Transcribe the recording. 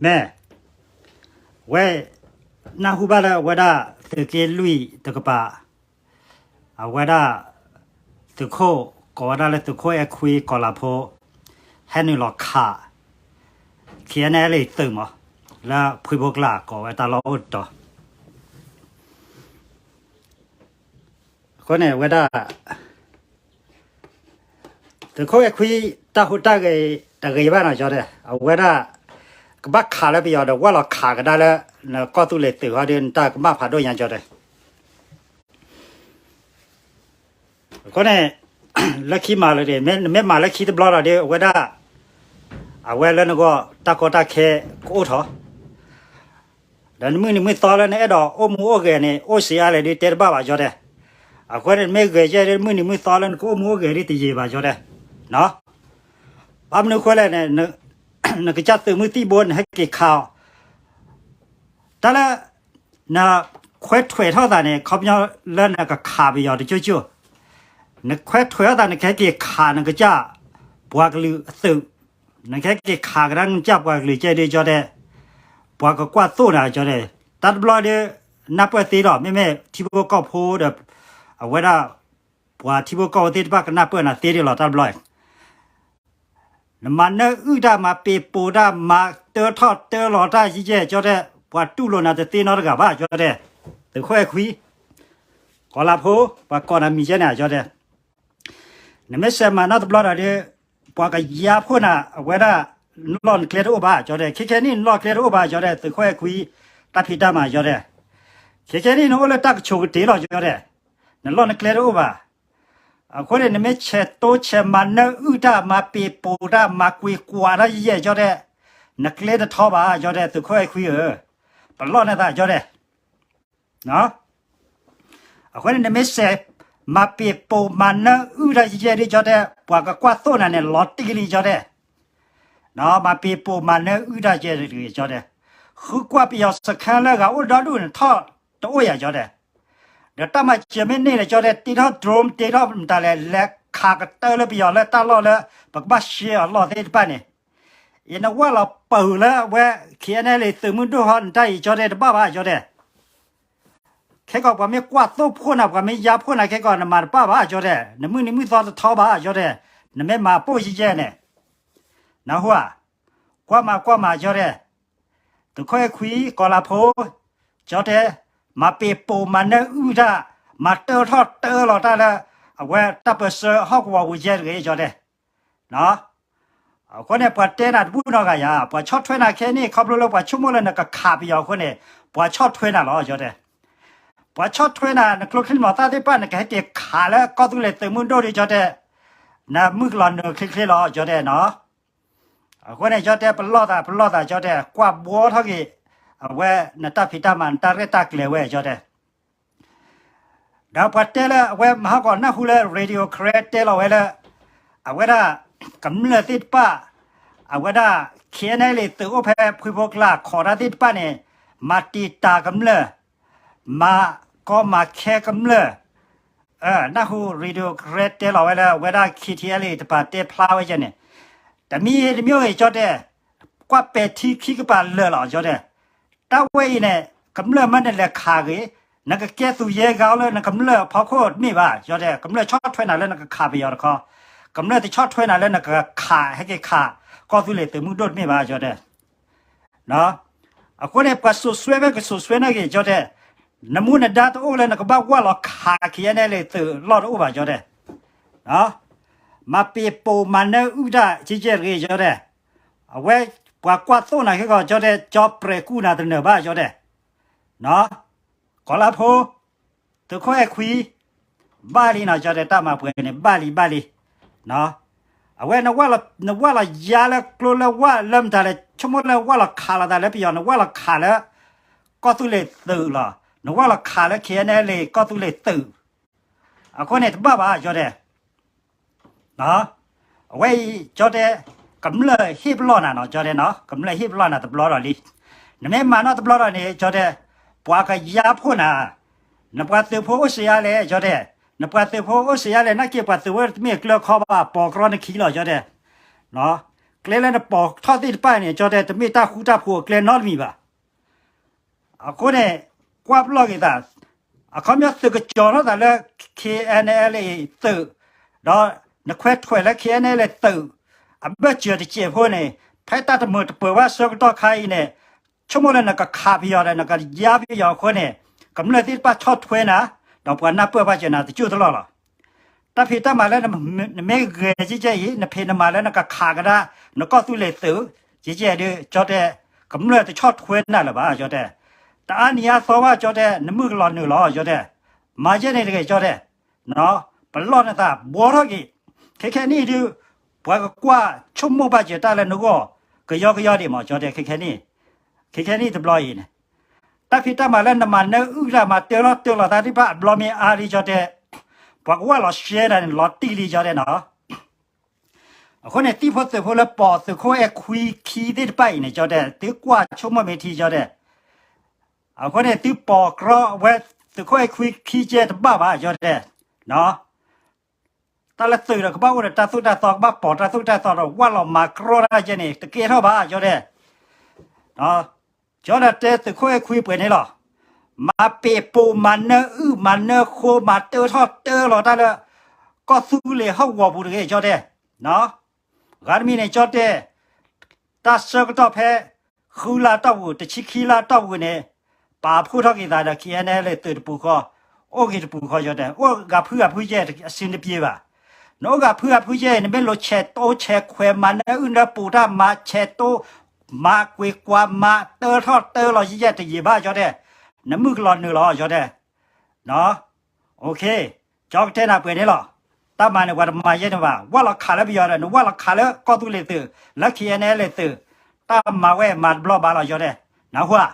မ့ၢ် ဝဲ နၢ်ဟူဘၣ်လၢအဝဲဒၣ် သုးက့လွံၢ်တကပၤ အဝဲဒၣ် သုးခိၣ် ကိးဝဲဒၣ်လၢသုးခိၣ်အဲၣ်ခွံ ကီၤလၤဖိ ဟဲနုာ်လီၤခး KNLA သုးမး လၢဖှံဖိကျါ ကိးဝဲတၢ်လီၢ်အိၣ်တတီၤ အဃိန့ၣ် အဝဲဒၣ် သုးခိၣ်အဲၣ်ခွံ တၢ်ဟူးတၢ်ဂဲၤတဂ့ၤဘၣ်နီၤ ကၠီတဲ, အဝဲဒၣ် ကဘၣ်ခးလၢပယီၤဒီး ဝၢ်လီၤခးကဒါလၢ နကီၢ်သူလ့ၤသုးဟီဒီး နတၢ်ကမၣ်ဖးဒိၣ်ညါ ကၠီတဲ. အဃိန့ၣ် လၢခံမၤလၢ နမ့ၢ်မၤလၢခံတဘျီဒီး အဝဲဒၣ် အဝဲလၢနဂီၢ် တၢ်ကီတၢ်ခဲကအိၣ်ထီၣ် ဒီးနမုၢ်နံၤမုၢ်သီလၢနအဲၣ်ဒိးအိၣ်မူအိၣ်ဂဲၤန့ၣ် အိၣ်စ့အါလဲၣ်ဒုးတဲတဘၣ်ဘၣ် ကၠီတဲ. အဃိန့ၣ် မ့ၢ်ဂဲၤယဲၢ်ဒုး မုၢ်နံၤမုၢ်သီလၢနကအိၣ်မူအိၣ်ဂဲၤဒုးတယံာ်ဘၣ် ကၠီတဲ. ဘၣ်မနုၤဃိလဲၣ်န့ၣ် နကစၢ်သုးမုၢ်သံၣ်ဘိ နဟဲက့ၤခးအီၤ တၢ်လၢ နခွဲးထွဲးထီၣ်သးန့ၣ် ခီပညီလၢနကခးပယီၤတကၠိၢ်ကၠိၢ်, နခွဲးထွဲးထီၣ်သး နကဟဲက့ၤခးနကစၢ် ပှၤကလုာ်အသုး, နကဟဲက့ၤခးကဒါနကစၢ်ပှၤကလုာ်ကဲဒုး ကၠီတဲ, ပှၤကကွၢ်သိၣ်နၤ ကၠီတဲ. တၢ်တဘျီဒီး နၢ်ပၢၢ်သ့လီၤ မ့မ့ၢ်ထံဖိကီၢ်ဖိဒီး အဝဲဒၣ် ပှၤထံဖိကီၢ်ဖိသ့ၣ်တဖၣ်ကနၢ်ပၢၢ်နၤသ့ဒုးလီၤ တၢ်တဘျီ နမၤနၢအုၣ်တၢ် မၤပ့ၤပိာ်တၢ် မၤတၢထီၣ်တၢလီၤတၢ်ယဲၢ်ယဲၢ် ကၠီတဲ, ပှၤတူၢ်လိာ်နၤတသ့နီတဂၤဘၣ် ကၠီတဲ. သုးခိၣ်အဲၣ်ခွံ ကီၤလၤဖိ ပှၤကိးနၤမံၤကဲန့ၣ် ကၠီတဲ. နမ့ၢ်စဲးမၤနီတဘျီဒီးဒုး ပှၤကယါဖှိၣ်နၤ အဝဲဒၣ် နလီၢ်နကျဲတအိၣ်ဘၣ် ကၠီတဲ. ခဲခဲနံၣ်နလီၢ်ကျဲတအိၣ်ဘၣ် ကၠီတဲ သုးခိၣ်အဲၣ်ခွံ တၢ်ဖံးတၢ်မၤ ကၠီတဲ. ခဲခဲနံၣ် နအိၣ်လၢတၢ်ကဆိးကတ့ၤလီၤ ကၠီတဲ. နလီၢ်နကျဲတအိၣ်ဘၣ်. အဃိန့ၣ် နမ့ၢ်ဆဲးတိဆဲးမၤနၢအုၣ်တၢ် မၤပ့ၤပိာ်တၢ် မၤကွံာ်ကွၢ်တၢ်ယဲၢ်ယဲၢ် ကၠီတဲ, နကျဲတထီဘၣ် ကၠီတဲ သုးခိၣ်အဲၣ်ခွံဧၢ, ပလီၢ်နသး ကၠီတဲ. အဃိန့ၣ် နမ့ၢ်စဲး မၤပ့ၤပိာ်မၤနၢအုၣ်တၢ်ယဲၢ်ယဲၢ်ဒုး ကၠီတဲ ပှၤကကွၢ်သိၣ်နၤန့ၣ် လီၤတံၢ်လံ ကၠီတဲ. မၤပ့ၤပိာ်မၤနၢအုၣ်တၢ်ယဲၢ်တဂ့ၤ ကၠီတဲ. ဃုကွၢ်ပယီၤစခါလၢဂၤအိၣ်ဒီဒူၣ်န့ၣ် ထီၣ်တအိၣ်ယၤ ကၠီတဲ. ဒီးတၢ်မၤစၢၤမ့ၢ်န့ၢ်န့ၣ် ကၠီတဲ တ့ထီၣ် drone တ့ထီၣ်မတၤလဲၣ် လဲၤခးကတၢၢ်လၢပယီၤလၢတၢ်လီၢ်လၢ ပကဘၣ်ရှဲအီၤလီၢ်သ့ၣ်တဖၣ်န့ၣ်, ယနဝၢ်လီၤပၢၢ်လၢအဝဲ KNLA သုးမုၢ်ဒိၣ်ဟီ နတၢ်အံၤ ကၠီတဲ တဘၣ်ဘၣ် ကၠီတဲ. ခဲကီးပှၤမ့ၢ်ကွၢ်သိၣ်ဖှိၣ်နၤ ပှၤမ့ၢ်ယါဖှိၣ်နၤ ခဲကီးနမၤတဘၣ်ဘၣ် ကၠီတဲ, နမုၢ်နံၤမုၢ်သီတထီဘၣ် ကၠီတဲ, နမ့ၢ်မၤပိၢ်ယဲၢ်ယဲၢ်န့ၣ်, နဟူဧါ, ကွၢ်မၤကွၢ်မၤ ကၠီတဲ, သုးခိၣ်အဲၣ်ခွံ ကီၤလၤဖိ, ကၠီတဲ, မၤပ့ၤပိာ်မၤနၢအုၣ်တၢ်, မၤတၢထီၣ်တၢလီၤတၢ်လၢ အဝဲတၢ်ပၢဆှၢဟီၣ်ကဝီၤပူၤယဲၢ်တဂ့ၤ ကၠီတဲ. အဃိန့ၣ် ပှၤတဲနၤတဘူၣ်နီတဂၤယၤ, ပှၤဆီၣ်ထွဲနၤခဲအံၤန့ၣ် ခီဖျိလၢပှၤဆိကမိၣ်လၢနကခးပယီၤအဃိန့ၣ် ပှၤဆီၣ်ထွဲနၤလီၤ ကၠီတဲ. ပှၤဆီၣ်ထွဲနၤ နကျိချံမျိာ်သၣ်သ့ၣ်တဖၣ် နကဟဲက့ၤခးလၢကီၢ်သူလ့ၤသုးမုၢ်ဒိၣ်ဒီး ကၠီတဲ, နမုၢ်ကလီၤနုာ်ချ့ချ့လီၤ ကၠီတဲနီၤ. အဃိန့ၣ် ကၠီတဲ ပလီၢ်သး ပလီၢ်သး ကၠီတဲ ကွၢ်ဘှီထီၣ်က့ၤ အဝဲနတၢ်ဖံးတၢ်မၤ နတၢ်ရဲၣ်တၢ်ကျဲၤဝဲ ကၠီတဲ. ဒီးပှၤတဲလၢအဝဲမဟါကီးနၢ်ဟူလၢ Radio Karen တဲလီၤဝဲလၢ အဝဲဒၣ် ကမျၢၢ်သ့ၣ်တဖၣ် အဝဲဒၣ် KNLA သုးအိၣ်ဖဲဖှံဖိကျါ ခိးတၢ်သ့ၣ်တဖၣ်န့ၣ် မၤတံာ်တာ်ကမျၢၢ် မၤကီမၤခဲကမျၢၢ် နၢ်ဟူ Radio Karen တဲလီၤဝဲလၢ အဝဲဒၣ် KTLA တပၤတဲဖျါဝဲယဲန့ၣ် တမံၤတမံၤဂ့ၤ ကၠီတဲ ကွၢ်ပဲာ်ထံခံကပၤလၢာ်လီၤ ကၠီတဲ. တၢ်ဝဲအံၤန့ၣ် ကမျၢၢ်မ့ၢ်နလဲၤခးဂ့ၤ, နကကဲသူၣ်ယဲၢ်ဂၤလၢနကမျၢၢ်အဖီခိၣ်တမ့ၢ်ဘၣ် ကၠီတဲ. ကမျၢၢ်ဆီၣ်ထွဲနၤလၢနကခးပယီၤတခီ, ကမျၢၢ်တဆီၣ်ထွဲနၤလၢနကခး ဟဲက့ၤခး ကီၢ်သူလ့ၤသုးမုၢ်ဒိၣ်တမ့ၢ်ဘၣ် ကၠီတဲ. အဃိန့ၣ် ပှၤစိာ်စွဲဖဲကစိာ်စွဲန့ၣ်ဂ့ၤ ကၠီတဲ, နမူနဒါတအိၣ်လၢနကဘၣ်ဝၢ်လီၤခး KNLA သုးလီၢ်တအိၣ်ဘၣ် ကၠီတဲ. မၤပ့ၤပိာ်မၤနၢအုၣ်တၢ် ကၠီကၠဲတဂ့ၤ ကၠီတဲ. အဝဲပှၤကွၢ်သိၣ်နၤခဲကီး ကၠီတဲ ကၠီပြဲးကူၣ်နၤတနၢၤဘၣ် ကၠီတဲ. ကီၤလါဖိ သုးခိၣ်အဲၣ်ခွံ ဘၣ်လံနီၤ ကၠီတဲ တၢ်မၤပှဲၤန့ၣ် ဘၣ်လံ ဘၣ်လံ. အဝဲ နဝၢ်လီၤယါလၢကျိလၢဝၢ်လၢမတၤလဲၣ် ဆိကမိၣ်လၢဝၢ်လီၤခးလိာ်သးလၢပယီၤ နဝၢ်လီၤခးလၢ ကီၢ်သူလ့ၤသုးလီၤ. နဝၢ်လီၤခးလၢ KNLA ကီၢ်သူလ့ၤသုး အဃိန့ၣ် တဘၣ်ဘၣ် ကၠီတဲ. အဝဲအံၤ ကၠီတဲ ကမျၢၢ်ဟ့ၣ်ပလီၢ်နၤနီၤ ကၠီတဲနီၤ ကမျၢၢ်ဟ့ၣ်ပလီၢ်နၤတဘျီဒီးလံ. နမ့ၢ်မၤနီၢ်တဘျီဒီးန့ၣ် ကၠီတဲ ပှၤကယါဖှိၣ်နၤ, နပှၤသုးဖိအိၣ်စ့အါလဲၣ် ကၠီတဲ, နပှၤသုးဖိအိၣ်စ့အါလဲၣ် နာ်က့ပှၤသုးဖိတမ့ၢ်ကျၢၤခီဘၣ် ပိာ်ကြီနခံလီၤ ကၠီတဲ. ကျဲလၢနပိာ်ထီၣ်သ့ၣ်တဖၣ်န့ၣ် ကၠီတဲ တမ့ၢ်တၢ်ဃူတၢ်ဖိးအကျဲနီတမံၤဘၣ်. အဃိန့ၣ် ကွၢ်ပလီၢ်က့ၤသး, အခီပညီသုးကစီၤထီၣ်သးလၢ ခ့ၣ်အဲၣ်ၣ်အဲလ်အ့ သုး, ဒီးနခွဲးထွဲးလၢ ခ့ၣ်အဲၣ်ၣ်အဲလ်အ့ သုး အဘၢၣ်စၢၤတစဲးဖိန့ၣ် ဖဲတၢ်တမုာ်တပၢၤဘၣ်ဆၢကတီၢ်ခါအံၤန့ၣ် ဆိကမိၣ်လၢနကခးပယီၤဒီး နကယါပယီၤအဃိန့ၣ် ကမျၢၢ်သ့ၣ်တဖၣ်ဆီၣ်ထွဲနၤ, ဒီးပှၤနၢ်ပၢၢ်ဘၣ်စၢၤနၤတကၠိၢ်တလီၢ်လီၤ. တၢ်ဖံးတၢ်မၤလၢနမ့ၢ်ဂဲၤကဲကဲအံၤ နဖံးနမၤလၢနကခးကဒါ နကီၢ်သူလ့ၤသုး ကဲကဲဒုး ကၠီတဲ ကမျၢၢ်တဆီၣ်ထွဲနၤလၢၤဘၣ် ကၠီတဲ, တအါနံၤအါသီဘၣ် ကၠီတဲ နမုၢ်ကလီၤနုာ်လီၤ ကၠီတဲ, မၤယဲန့ၣ်တဂ့ၤ ကၠီတဲ, ပလီၢ်နသးဘှီထီၣ်က့ၤ, ခဲခဲနံၣ်ဒုး ပှၤကကွၢ်ဆိကမိၣ်ဘၣ်စၢၤတၢ်လၢနဂီၢ် ကယီကယီဒံးမး ကၠီတဲ ခဲခဲနံၣ်, ခဲခဲနံၣ်တဘျီအံၤန့ၣ် တၢ်ဖံးတၢ်မၤလၢနမၤနၢအုၣ်တၢ်မၤတၢထီၣ်တၢလီၤသးသ့ၣ်တဖၣ်အဘျီမ့ၢ်အါလံ ကၠီတဲ, ပှၤကဝၢ်လီၤရှဲနၤန့ၣ် လီၤတံၢ်လံ ကၠီတဲနီၤ. အဃိန့ၣ် သံၣ်ဖိသုးဖိလၢပိာ်သုးခိၣ်အဲၣ်ခွံခံသ့ၣ်တဖၣ်အံၤန့ၣ် ကၠီတဲ သုကွၢ်ဆိကမိၣ်မ့ၢ်ထံ ကၠီတဲ, အဃိန့ၣ် သုပိာ်ကြီဝဲသုးခိၣ်အဲၣ်ခွံခံကဲတဘၣ်ဘၣ် ကၠီတဲ တၢ်လၢသုးဒီးကဘၣ်အိၣ်ဒီးတၢ်သိၣ်တၢ်သီ ကဘၣ်ပိာ်တၢ်သိၣ်တၢ်သီဒီး ဝၢ်လီၤမၤကြီတၢ်ကဲန့ၣ် တကဲထီၣ်ဘၣ် ကၠီတဲ, ကၠီတဲတဲသုးခိၣ်အဲၣ်ခွံပှဲၤန့ၣ်လီၤ. မၤပ့ၤပိာ် မၤနၢအုၣ် မၤနၢဃိ မၤတၢထီၣ်တၢလီၤတၢ်လၢ ကီၢ်သူလ့ၤဟီၣ်ကဝီၤပူၤတဂ့ၤ ကၠီတဲ, ဂၤတမံၤန့ၣ် ကၠီတဲ တၢ်ဆၢကတီၢ်ဖဲ ဃုလါတီၢ်ပူၤ တဆံခံလါတီၢ်ပူၤန့ၣ် ပာ်ဖှိၣ်ထီၣ်က့ၤသးဒီး ခ့ၣ်အဲၣ်အဲလ်အ့ သုးတပူၤဃီ, အိၣ်ဂ့ၤတပူၤဃီ ကၠီတဲ, အိၣ်ဂၤဖုဂၤဖုယဲၢ်အဆင်တပြေဘၣ်. နအိၣ်ဂၤဖုဂၤဖုယဲၢ် နမ့ၢ်လိၤဆဲးတိဆဲးခွဲး မၤနၢအုၣ်နၢပူၤတၢ် မၤဆဲးတိ မၤကွ့ၤကွၢ် မၤတၢထီၣ်တၢလီၤ ယဲၢ်တယံာ်ဘၣ် ကၠီတဲ, နမုၢ်ကလီၤနုာ်လီၤ ကၠီတဲ ကၠီကတဲနၤပှဲၤန့ၣ်လီၤ. တၢ်မၤန့ၣ် ပှၤတမၤယဲန့ၣ်ဘၣ်. ဝၢ်လီၤခးလၢပယီၤဒီး နဝၢ်လီၤခးလၢကီၢ်သူလ့ၤသုး လၢ ခ့ၣ်အဲၣ်အဲလ်အ့ သုး, တၢ်မၤဝဲမၤတဘျီဘၣ်လီၤ ကၠီတဲ, နၢ်ဟူဧါ.